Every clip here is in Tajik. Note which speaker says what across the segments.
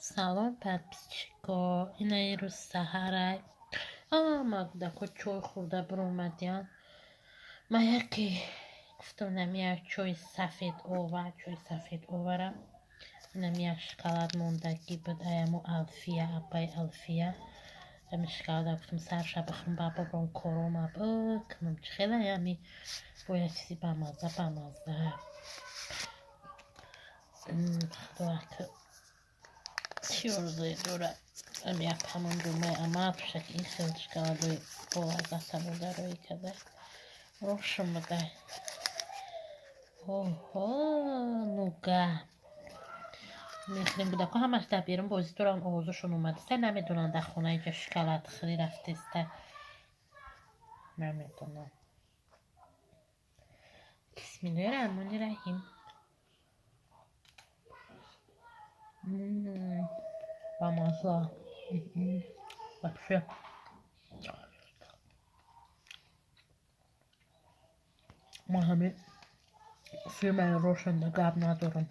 Speaker 1: Салом, подписчико. Инаи рӯз саҳарай. Ама кӯдако чой хӯрда биромадиян. Ман яке гуфтам, нами як чойи сафед овар, чойи сафед оварам. Инами як шоколад мондагӣ буд, аямо Алфия, апаи Алфия. Ами шоколада гуфтам, сарша бихӯрам, ба бобром корома бикунам. Чӣ хела ами бо як чизи бамазза бамазза. Худо ака чӣ орзуе дорад? Ами апамон ҷумъаи амал пӯша, ки ин хел шоколадои болаззата бурда рӯй карда. Рошум будай. Оҳо, нуга. Мехӯрем, кӯдако ҳамаш дар берун бозӣ доранд, овозашон омадаста, намедонанд дар хона иҷа шоколад хӯрӣ рафтеста. Намедонам. Бисмиллоҳи раҳмони раҳим. Бамазза. Вообще. Ман ҳамин фирмаи Рошанда гап надорам.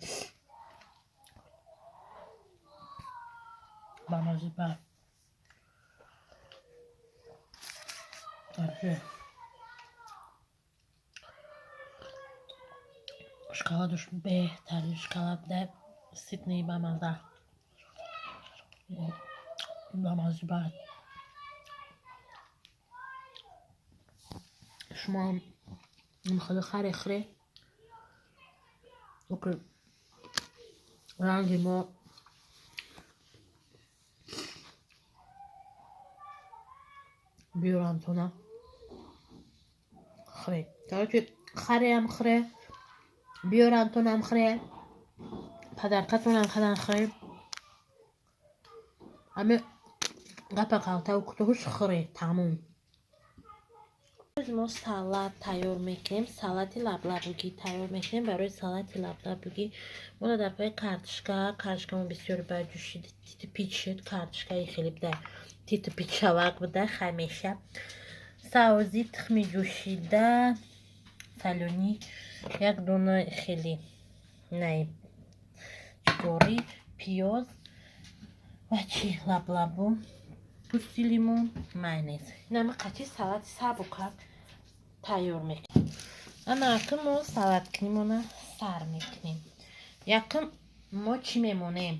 Speaker 1: Бамазза ба. Вообще. Шоколадаш беҳтарин шоколад буда, ситни бамазза. Бамазза ба. Шумо мехоҳед харе хӯре? Оки ранги мо биёрантона хӯре. Короче, хареам хӯре, биёрантонам хӯре, падаркатонам хадан хӯре. Ами гапа калтаву кӯтоҳуш хӯре, тамом. Мо салат тайёр мекунем, салати лаблабугӣ тайёр мекунем. Барои салати лаблабугӣ мо дар пайи картошка, картошкамо бисёр ба ҷӯшид, тити пич шуд, картошкаи хеле буда, тити пичавак буда, хай меша. Савзи, тухми ҷӯшида, салёнӣ, як дона хеле най чигорӣ, пиёз ва чи лаблабу, пӯсти лимон, майонез. Инами қачи салати сабукак тайёр мекунем. Ана акн мо салаткунимона сар мекунем. Якум мо чӣ мемонем?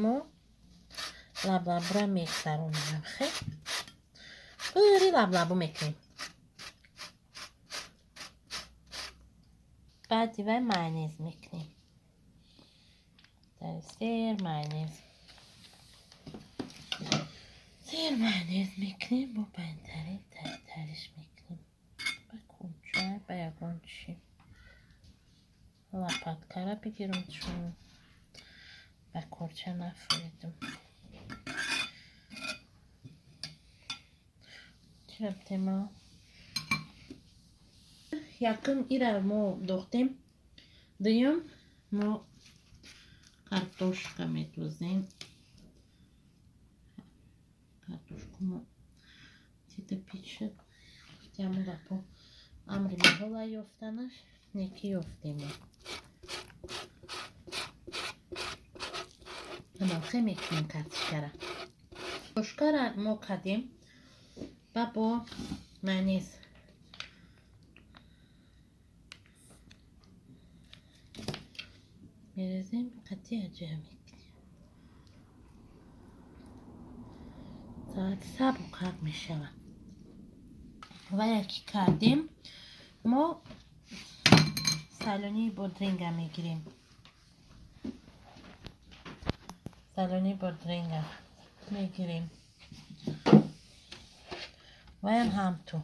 Speaker 1: Мо лаблабура мегзаронем. Хе? Пури лаблабу мекунем. Баъди вай майонез мекунем. Дар сер майонез. Сер майонез мекунем, бо баъдтари тариш мекунем. Ба кунча, ба ягон чӣ. Лопаткара бигирам, чун ба корча нафуридам. Чӣ рафтема? Якум ира мо дохтем. Дуюм мо картошка медозем. Картошку мо тита пич шуд. Гуфтиаму гапо амри маҳола ёфтанаш, неки ёфтем. Ҳамалхе мекунем картошкара. Картошкара мо кардем ба бо майонез. Мерезем, қатъи аҷоя мекунем. Салати сабукак мешавад. Ва яки кардем, мо салонии бодринга мегирем. Салонии бодринга мегирем. Ваям ҳамту.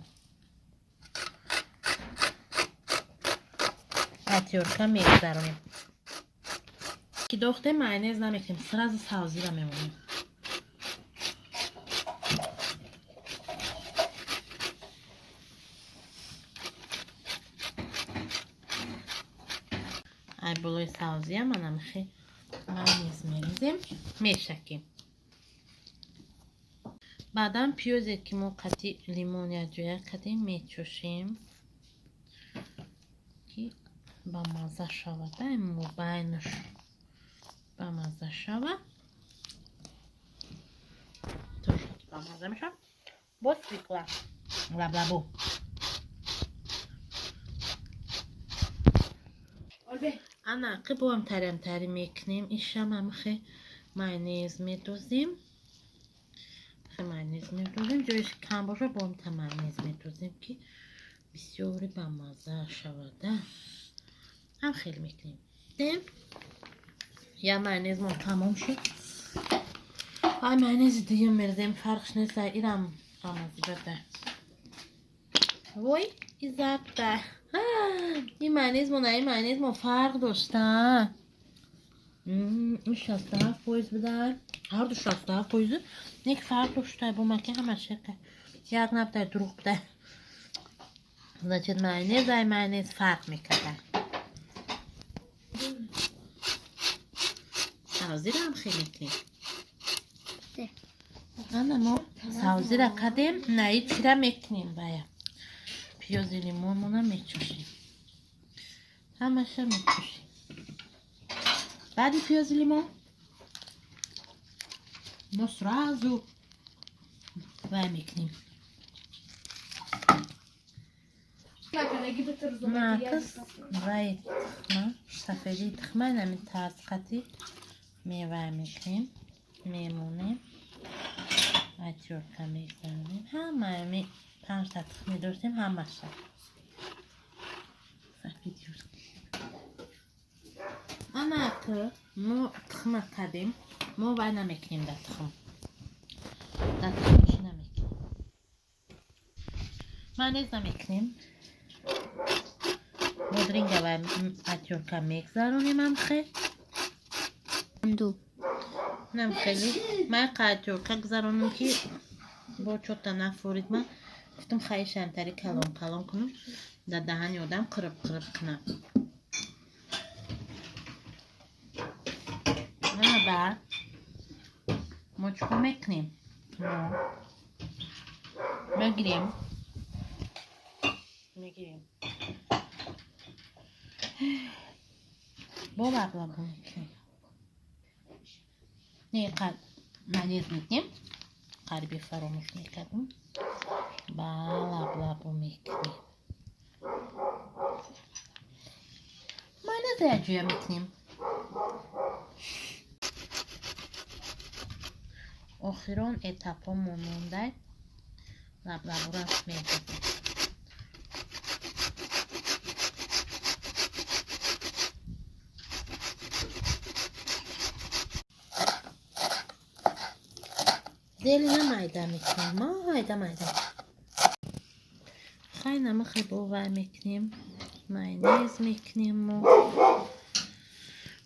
Speaker 1: Атёрка мегзаронем. Ки дохтем, майонез намекунем, сразу савзира мемонем. Ай болои савзиам анамихи майонез мерезем, мешакем. Баъдан пиёзе ки мо қатъи лимон якҷоя кардем, мечошем. Ки бамазза шавад, мобайнаш бамазза шавад. Бамазза мешавад. Боз свекла, лаблабу. Ана ки боам тариам тари мекунем. Ишам ҳамихе майонез медозем. Майонез медозем, ҷоиш кам боша, боам та майонез медозем, ки бисёри бамазза шавада. Ҳам хеле мекунем. Я майонезмон тамом шуд. Ай, майонези дуюм мерзем, фарқш нест, ирам бамазза бада. Вой, изабда. Ин майонезмон ин майонезмон фарқ дошта. Ин 67% буда. Ҳарду 67%-и. Нек фарқ дошта, бо маки ҳамаш як набда, дурӯғ буда. Значит, майонез ай майонез фарқ мекарда. Савзиро хеле мекунем. Ана мо савзира кардем, наи чира мекунем бая. Пиёзи лимонмона мечошем. Ҳамаша мечошем. Баъди пиёзи лимон мо сразу вай мекунем. Накис вай тухма, сафедии тухма инами тарз қатӣ мевай мекунем, мемонем. Отвёртка мегзаронем. Ҳамаи панҷта тухмӣ доштем, ҳамаша. Ана ки мо тухма кардем, мо вай намекунем дар тухм. Дар тухм чӣ намекунем? Майонез намекунем. Бодринга вай отвёртка мегзаронем амхе. Нам хеле ман отвёртка гузаронам, ки бо чота нафорид. Ман гуфтам, хаишамтари калон калон кунам, дар даҳани одам қириб қириб кунам. Ана баъд мо чӣ кор мекунем? Мо мегирем, бо лаблабу мекунем. Не, майонез мекунем, қариби фаромӯш мекардем. Ба лаблабу мекунем. Майонез якҷоя мекунем. Охирон этапҳо мондай, лаблабура медозем. Зелена майда мекунем, майда майда. Хай, намахе бовар мекунем, майонез мекунем. Мо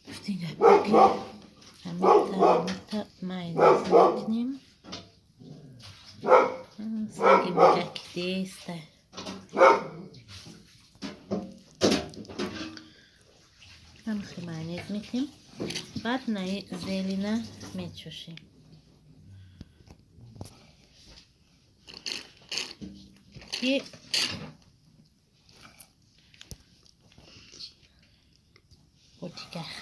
Speaker 1: гуфтин гапаки ҳамита ҳамита майонез мекунем. Саги мега кидеста. Ҳамихе майонез мекунем, баъд наи зелена мечошем, ки бо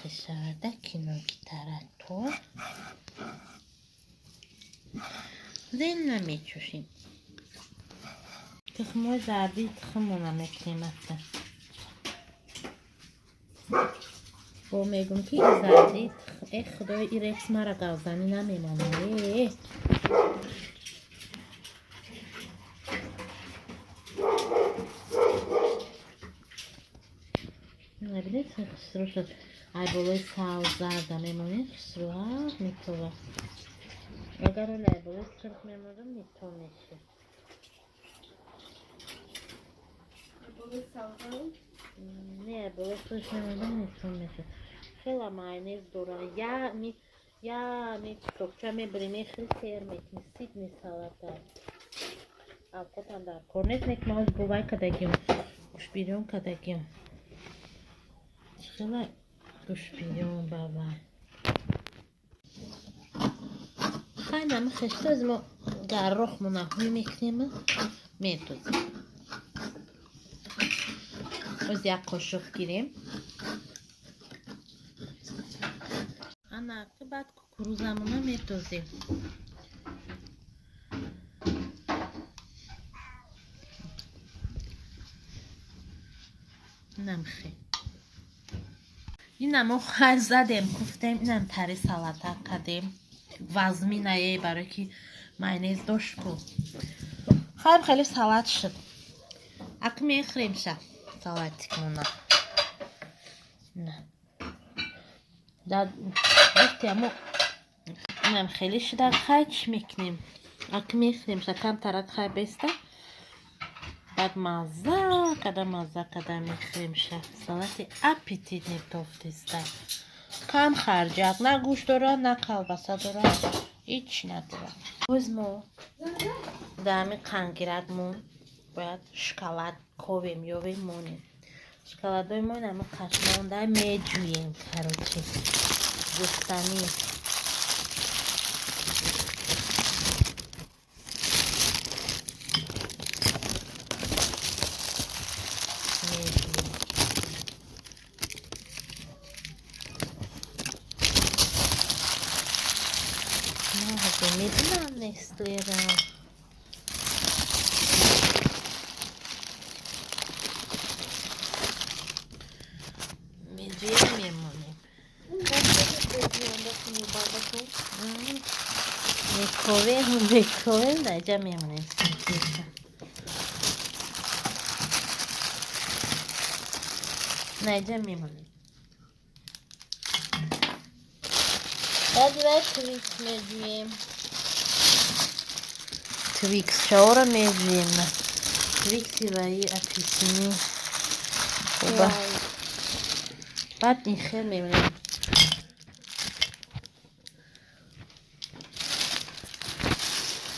Speaker 1: хешавада киногитарато зелена мечошем. Тухмои зардии тухмона мекунем аста. Бо мегум, ки зардии. Э, худои, и репс мара гавзанӣ намемонад. Э, бинед, хушрӯ шуд. Ай, болои савз зарда мемонед, хушрӯ метова. Агар он ай болои сурх мемондам, нито мешуд. Не, болои сурх мемондам, нито мешуд. Хела майонез дора. Я ми сокча мебарем, хел сер мекунӣ, ситни салата. Авқотам дар кор нест, нек ма бувай кардагим, гӯшбирён кардагим. Хела гӯшбирён бава. Хай, нами хешта мо гаррохмона ҳуй мекунем, медозем. Оз як қошуқ гирем. Ана баъд кукурузамона медозем. Инам хе. Инам мо хай задем, куфтем, инам тари салата кардем. Вазминае, барое ки майонез дошт ку. Хайм хеле салат шуд. Ак мехӯрем ша салатикмона. На. Да гуфтиамо инам хеле шуда, хай чӣ мекунем? Ак мехӯрем ша камтарак хай беста. Баъд мазза када мехӯрем ша. Салати аппетитный тофтиста. Кам харҷак, на гӯшт дорад, на колбаса дорад, ҳеч надорад. Боз мо дар ҳамин қандгиракмон бояд шоколад ковем, ёвем, монем. Шоколадои мо ҳамин қашмонда меҷӯем, короче. Гуфтанӣ. Медунам Нестлера. Медуем, мемонем. Мековем, мековем, даҷа мемонем. Наҷа мемонем. Баъд вай Твикс меҷӯем. Твикс чаора меҷӯем. Твикси ваи апельсини. Оба. Баъд ин хел мемонем.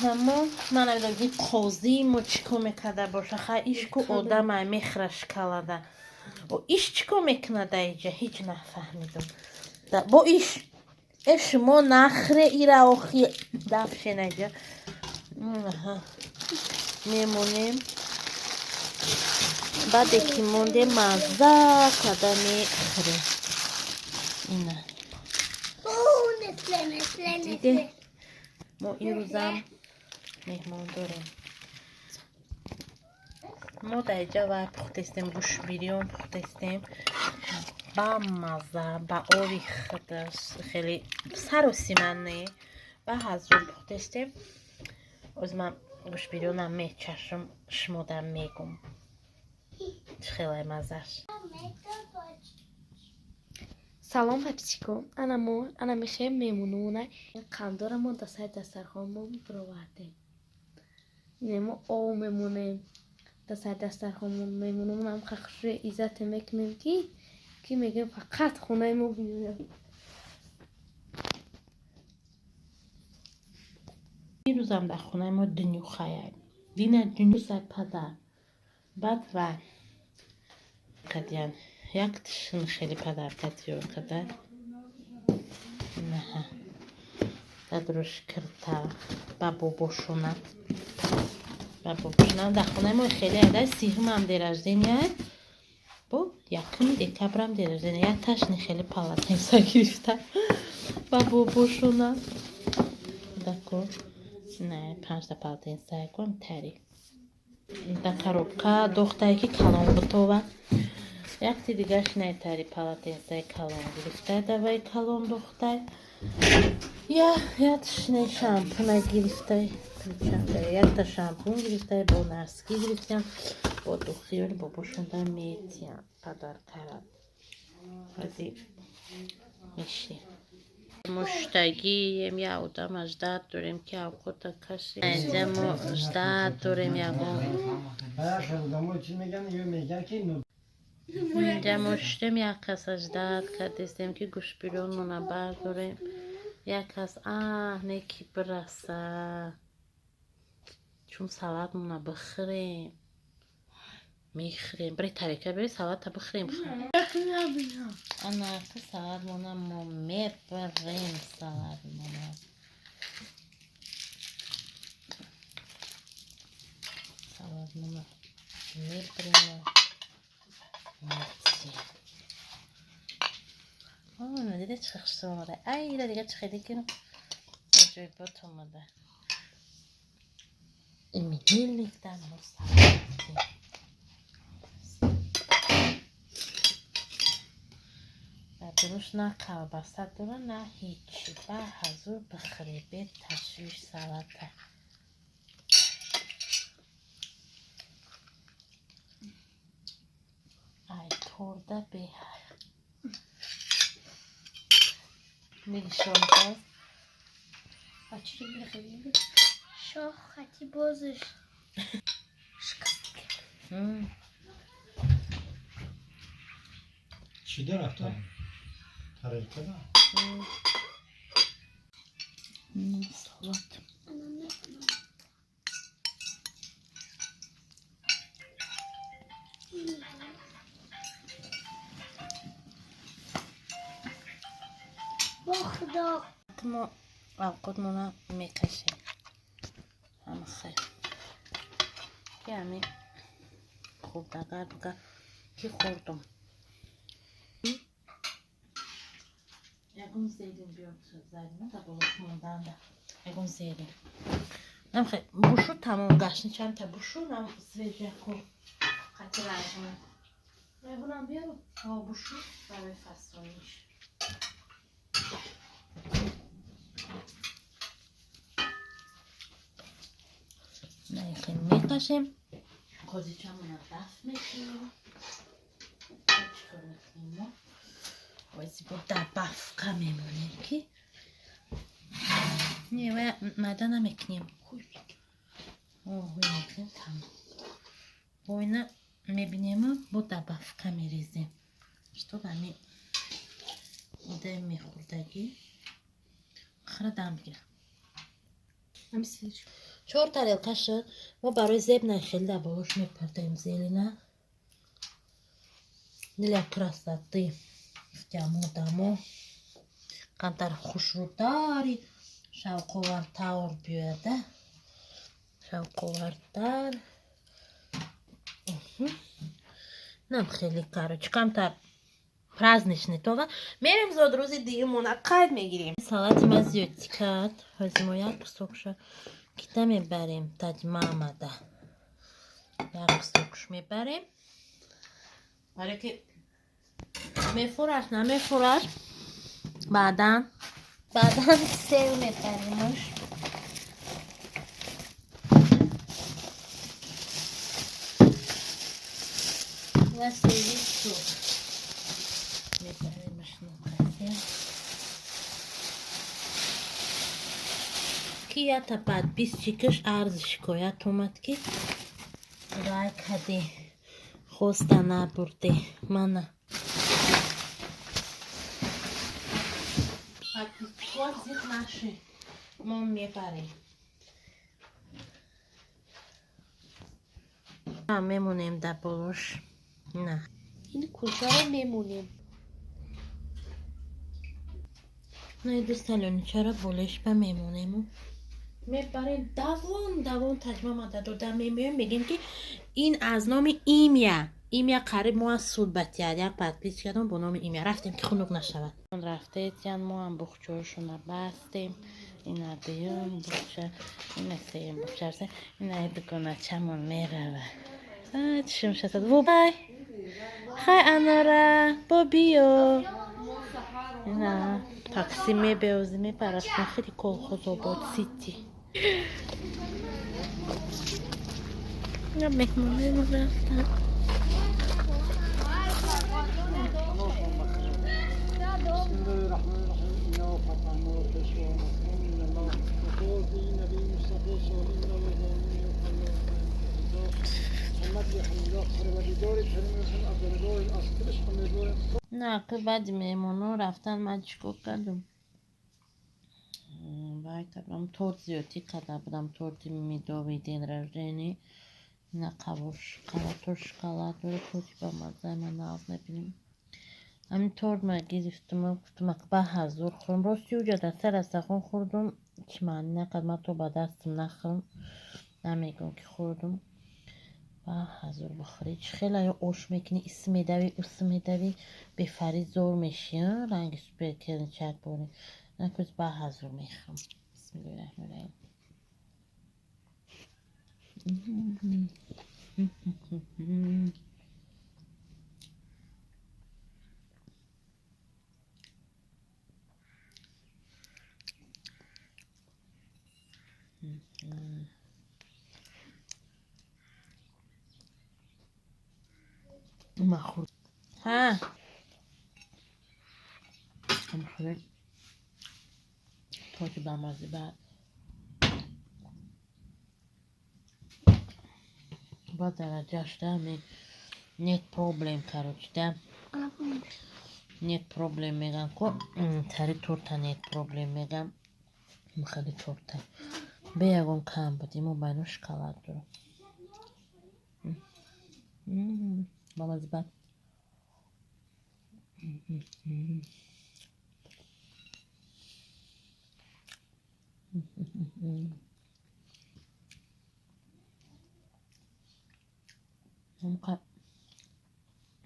Speaker 1: Ҳамо ман намедонам ин қозии мо чӣ кор мекарда боша. Хай иш ку одамай мехӯра шоколада. О иш чӣ кор мекунад дар инҷа? Ҳеҷ нафаҳмидам. Бо иш э шумо нахре ира охи дафшенаҷа. Мемонем. Баъде ки мондем мазза када мехӯрем. Ина. Диде мо имрӯзам меҳмон дорем. Мо дар инҷа вай пухтестем, гӯшбирён пухтестем. Ба мазза, ба оби худаш хеле саросиман не, ба ҳазур пухтестем. Оз ман гӯшбирёнам мечашам, шумода мегум чӣ хелай маззаш.
Speaker 2: Салом папсико, ана мо, ана мехоҳем мемонумона қандорамон дар сари дастархонмон бировардем. Ине мо ов мемонем, дар сари дастархонмон мемонумона ҳам хушрӯи иззате мекунем ки мегӯем фақат хонаи мо биёяд.
Speaker 1: Ирӯзам дар хонаи мо дунюхая. Дина дунюсай падар. Баъд вай кадиян. Як тишин хеле падарка тиёр када. Наҳа. Дадруш кирта ба бобошона. Ба бобошона дар хонаи мо хеле ада сиҳумам день рождения. Бо 1 декабрам день рождения. Як ташни хеле полотенца гирифта ба бобошона. Дако. Не, 5 полотенца яком тари. Да коробка дохтае ки калон бутова. Якти дигаш найтари полотенцаи калон гирифтай, давай калон дохтай. Я тишне шампуна гирифтай. Якта шампун гирифтай, бо носки гирифтам, бо духиёри бобошонда метиям подаркара. Ази меши. Муштагием, я одам ждать дорем ки авқота каши. Инҷа мо ждать дорем ягон. Инҷа мо шудем, як кас ждать кардестем ки гӯшбирёнмона бардорем. Як кас аҳ не ки бираса. Чун салатмона бихӯрем. Мехӯрем. Биред тарека, биред салата бихӯрем. Ана ки салатмона мо мебарем салатмона. Салатмона мебарем. Чӣ хушрӯ омада. Ай, ира дига чӣ хеле кунам? Аҷоибот омада. Именинник дар мо салат. Дуруш на колбаса дора, на ҳечи. Ба ҳазур бихӯре, бе ташвиш салата. Ай, торда беҳай. Мегишон боз.
Speaker 2: А чӣ мехӯрӣ? Шох хати бозш. Шикаст.
Speaker 3: Чӣ дарафта? Тарелка да?
Speaker 1: Салат.
Speaker 2: Бо худо.
Speaker 1: Мо авқотмона мекашем. Ҳама хайр. Ки ҳами хурдагар буга ки хӯрдум. Ягон зелин биёр зарина да болош монданда. Ягон зелин. Намхе бушу тамом гашни чандта бушу нам свежаку қати ражма.
Speaker 2: Райҳонам биёрам?
Speaker 1: Ҳо, бушу барои фасониш. Наихе мекашем. Қозичамона дафт мекунем. Чикор мекунем мо? Ози бо добавка мемонем ки не, вая майда намекунем.
Speaker 2: Ҳуй мекунем.
Speaker 1: Ҳуй мекунем, тамом. Бо ина мебинему, бо добавка мерезем. Чтоб ами одаи мехӯрдагӣ хара дам бигирам.
Speaker 2: Ами свеж.
Speaker 1: Чор тарелка шуд. Мо барои зеб нахел дар болош мепартоем зелена. Для красоты. Ҷамо дамо. Камтар хушрӯтари шавқовартар биёяда. Шавқовартар. Нам хеле, короче, камтар праздничный това. Мерем зодрӯзи дуюмона қайд мегирем. Салати ма зиёдтӣ кард. Ҳозир мо як кусокша кита мебарем таҷмаамада. Як кусокш мебарем. Барое ки мефураш, намефураш. Баъдан сев мебаремаш. Ва севи сух. Мебаремаш нукасе. Ки ята подписчикаш арзи шикоят омад ки лайк ҳади хоста набурде. Мана. Подписчикҳо зиқ наши. Мо мебарем. Мемонем дар болош. На.
Speaker 2: Ин кулчаро мемонем.
Speaker 1: На, ду салоничаро болеш ба мемонему. Мебарем давон давон таҷмамада дода мемеем, мегем ки ин аз номи имя. Имя қариб мо аз суд батияд. Як подписчикатон бо номи имя. Рафтем ки хунук нашавад. Рафтетян мо ҳам бухчаҳошона бастем. Ина дуюм бухча, ина сеюм бухча, ина дугоначамон мерава. Чишм шасад. Вобай. Хай анора, бо биё. Ина такси мебеози мепарастем хеле Колхозобод сити. Ина меҳмонемо рафтан. На, ки баъди меҳмонҳо рафтан ман чӣ кор кардам? Вай кардам, торт зиёдтӣ карда будам, торти медовый день рождения. Ина қаво шоколад, шоколад дора, торти бамаззаи ман нағз мебинем. Ҳамин торт ма гирифтум, гуфтум ба ҳазур хӯрм. Рости уҷа дар сар дастархон хӯрдум, чӣ маънӣ накард, ман то ба дастам нахӯрм, намегӯм ки хӯрдум. Ба ҳазор бихӯрӣ. Чӣ хела ё ош мекунӣ, ис медавӣ, ус медавӣ, бефарӣ зор мешӣ, ранги суперкелинчак борӣ. Накӯз ба ҳазор мехӯрам. Бисмиллоҳи раҳмони раҳим. Махӯр. Ҳа. Махӯр. Торти бамазза баъд. Ба дараҷаш да нет проблем, короче, да. Нет проблем мегам ко тари торта нет проблем мегам. Хеле торта. Бе ягон кам буд. Имо байно шоколад дорам. Бамазза бад.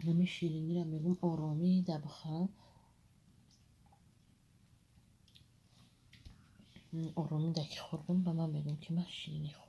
Speaker 1: Ҳами ширинира мегум оромӣ да бихӯрам. Оромӣ да ки хӯрдам, ба ман мегӯм ки ман ширинӣ хӯрдам.